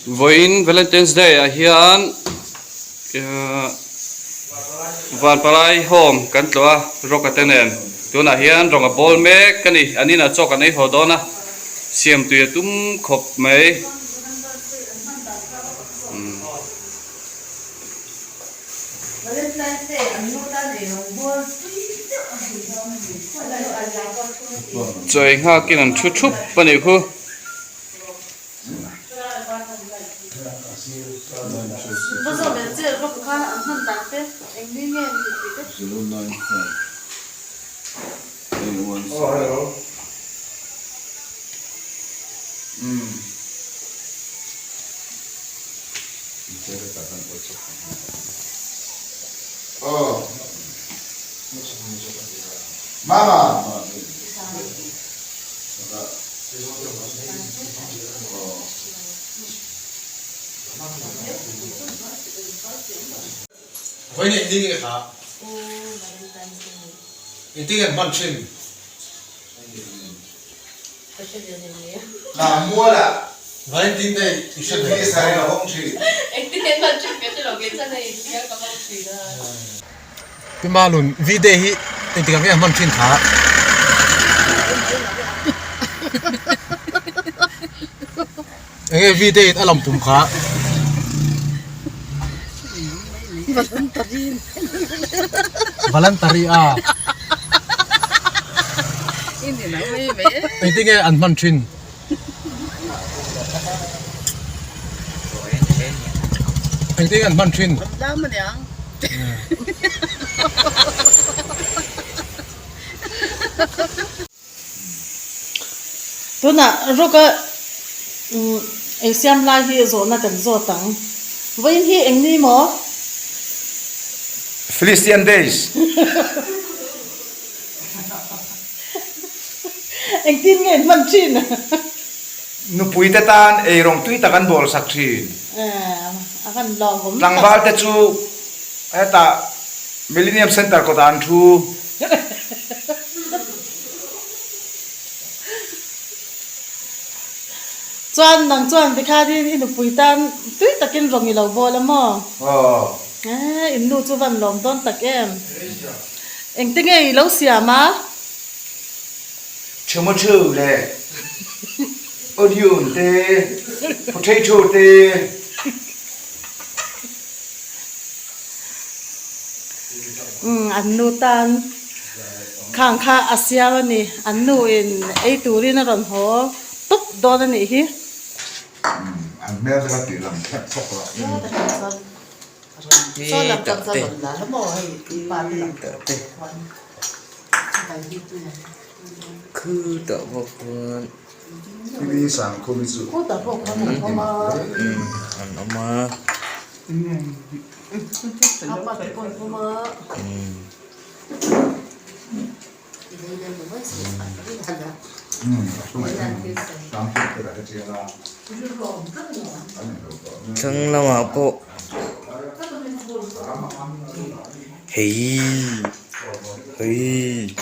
Vawiin Valentine's Day ah hian ehh Vanpalai home kan tlawh a Rawka te nen tunah hian rawng a bawl mek a ni an inah chaw kan ei haw dawn a siam tui a tum khawp mai. Chawi nghakin an thu thup a nih khu. Vawiin engtin nge kha? Engtin nge an hman thin? Valentin Day i hre ve Pi Malun, V-Day hi engtikah nge a hman thin kha? Enge V-Day in a lam pum kha? Valentari a. Engtinge an hman thin? Engtin an hman thin? Tunah rawka eisiam lai hi zawhna kan zawt ang. Vawiin hi eng ni maw? Philistian days. Engtin nge hman thin? Nupui te tan eirawng tui tak an bawl sak thin. A van lawm awm tak. Tlangval te chu hetah Millennium Centre kawtah an thu. Chuan nang chuan tikhanin i nupui tan tui takin rawng i lo bawl a maw? Aw. In nu chu van lawm dawn tak em? Engte nge i lo siam a? Tomato leh onion te, potato te. Umm an nu tan khang kha a siam a ni. An nu in ei turin a rawn haw tawp dawn a nih hi. An hmel te kha tih lang thlep thawk lah in. Thlang lamah pawh hei hei.